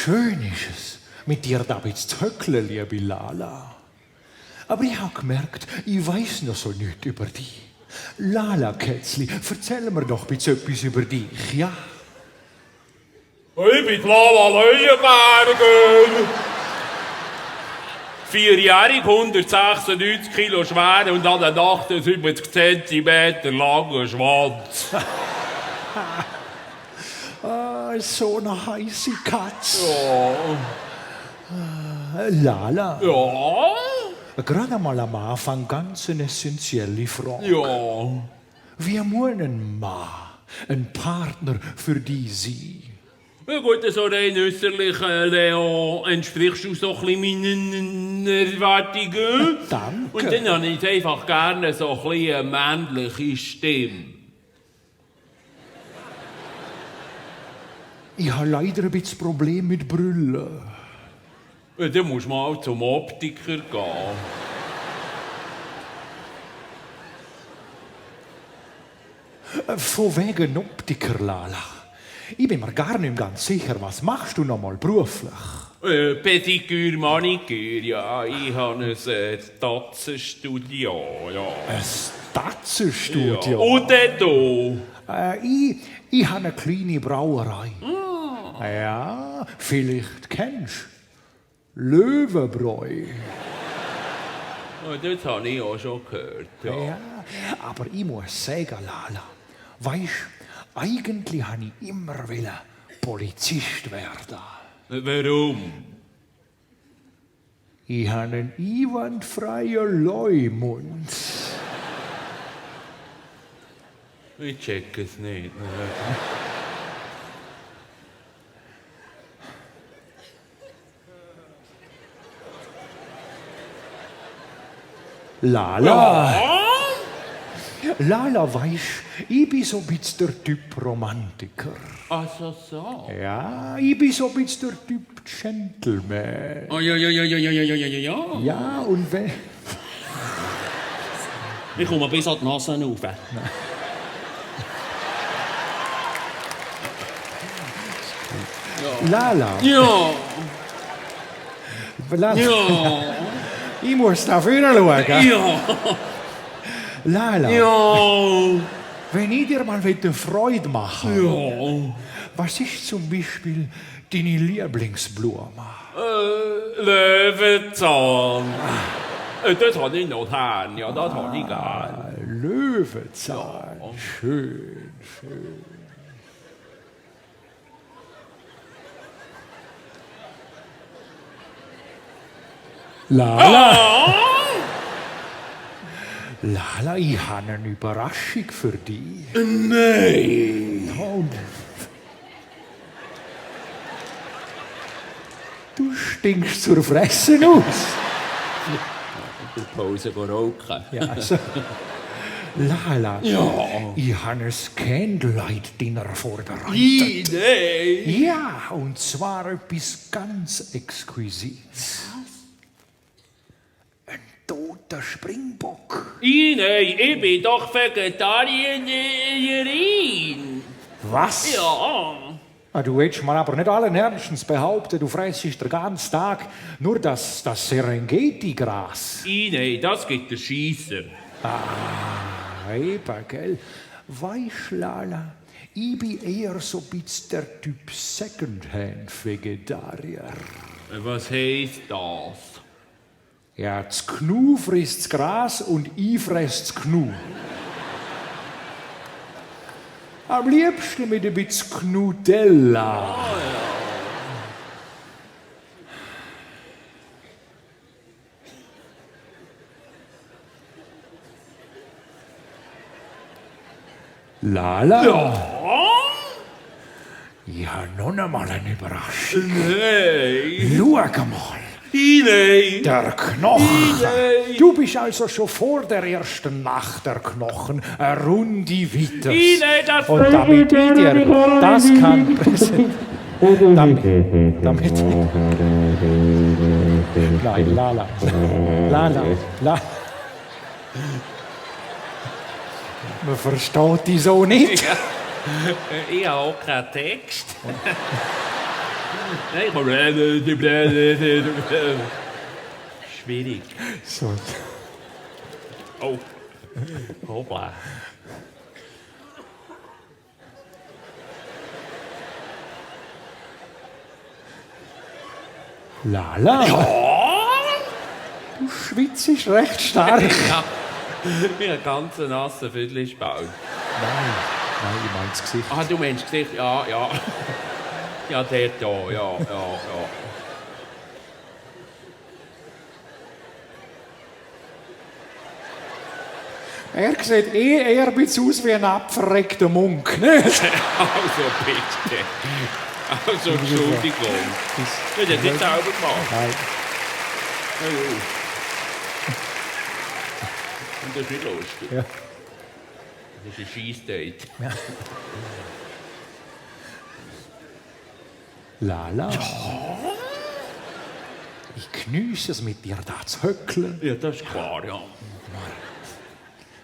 Schön ist es, mit dir da zu höckeln, liebe Lala. Aber ich habe gemerkt, ich weiß noch so nichts über dich. Lala Kätzli, erzähl mir doch bitte etwas über dich, ja? Ich bin Lala Leuenberger. 4-jährig, 196 Kilo schwer und an den 78 cm langen Schwanz. So eine heiße Katze. Ja. Lala, Ja. gerade mal am Anfang ganz eine essentielle Frage. Ja. Wie muss ein Mann, ein Partner für dich sein? Ja gut, so rein äußerlich, Leo, entsprichst du so ein bisschen meinen Erwartungen. Danke. Und dann habe ich einfach gerne so ein bisschen eine männliche Stimme. Ich habe leider ein bisschen Problem mit Brüllen. Ja, dann musst du mal zum Optiker gehen. Von wegen Optiker, Lala. Ich bin mir gar nicht ganz sicher, was machst du noch mal beruflich? Pediküre, Maniküre, ja. Ich habe ein Tatzenstudio, ja. Ein Tatzenstudio? Ja. Und dann du? Ich habe eine kleine Brauerei. Ja, vielleicht kennst du Löwenbräu. Ja, das habe ich auch schon gehört, ja. Ja, aber ich muss sagen, Lala, weisst, eigentlich wollte ich immer Polizist werden. Warum? Ich habe einen einwandfreien Leumund. Ich check es nicht. Lala, Lala, weisst, ich bin so ein bisschen der Typ Romantiker. Also so. Ja, ich bin so ein bisschen der Typ Gentleman. Oh, ja. Ja, und wenn... Ich komme bis an die Nase rauf. Lala, Ja. Lala, Ja. ich muss da vorne schauen. Ja. Lala, Ja. wenn ich dir mal eine Freude machen Ja. was ist zum Beispiel deine Lieblingsblume? Löwenzahn. Das habe ich noch gern. Ja, das habe ich gern. Löwenzahn, schön. Lala, Lala, ich habe eine Überraschung für dich. Nein. Und du stinkst zur Fresse aus. Die Pause rauchen. Ja, also, Lala, Ja. ich habe ein Candlelight-Dinner vorbereitet. Nein. Ja, und zwar etwas ganz Exquisites. Ein toter Springbock. Nein, ich bin doch Vegetarierin. Was? Ja. Ah, du willst mir aber nicht allen Ernstens behaupten, du fressest den ganzen Tag nur das Serengeti-Gras. Nein, das gibt der Scheisser. Eben, gell? Weisst, Lala, ich bin eher so ein bisschen der Typ Secondhand-Vegetarier. Was heisst das? Ja, das Gnu frisst das Gras und ich fress das Gnu. Am liebsten mit ein bisschen Knutella. Lala. Ja. Ich habe noch einmal eine Überraschung. Nein. Schau mal. Nein. Der Knochen. Nein. Du bist also schon vor der ersten Nacht der Knochen. Eine Runde weiter. Nein, das Und damit ich dir das kann präsentieren. Damit. Nein, Lala. Lala. Man versteht die so nicht. Ich habe auch keinen Text. Nein, komm. Schwierig. So. Oh. Hoppla. Lala. Du schwitzt recht stark. Ja. Wie ein ganz nasser Viertelspalt. Nein, ich meine das Gesicht. Ah, du meinst Gesicht? Ja. Ja, dort ja. Er sieht eher ein bisschen aus wie ein abverreckter Munk, ne? Also bitte. Also Entschuldigung. Ich hätte das nicht selber gemacht. Nein. Oh. Und das ist nicht lustig. Ja. Das ist ein Scheissdate. Lala. Ich geniesse es mit dir da zu höckeln. Ja, das ist klar, ja.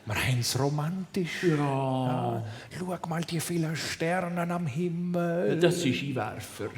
Wir haben es romantisch. Ja. Schau mal die vielen Sterne am Himmel. Das sind Skiwerfer.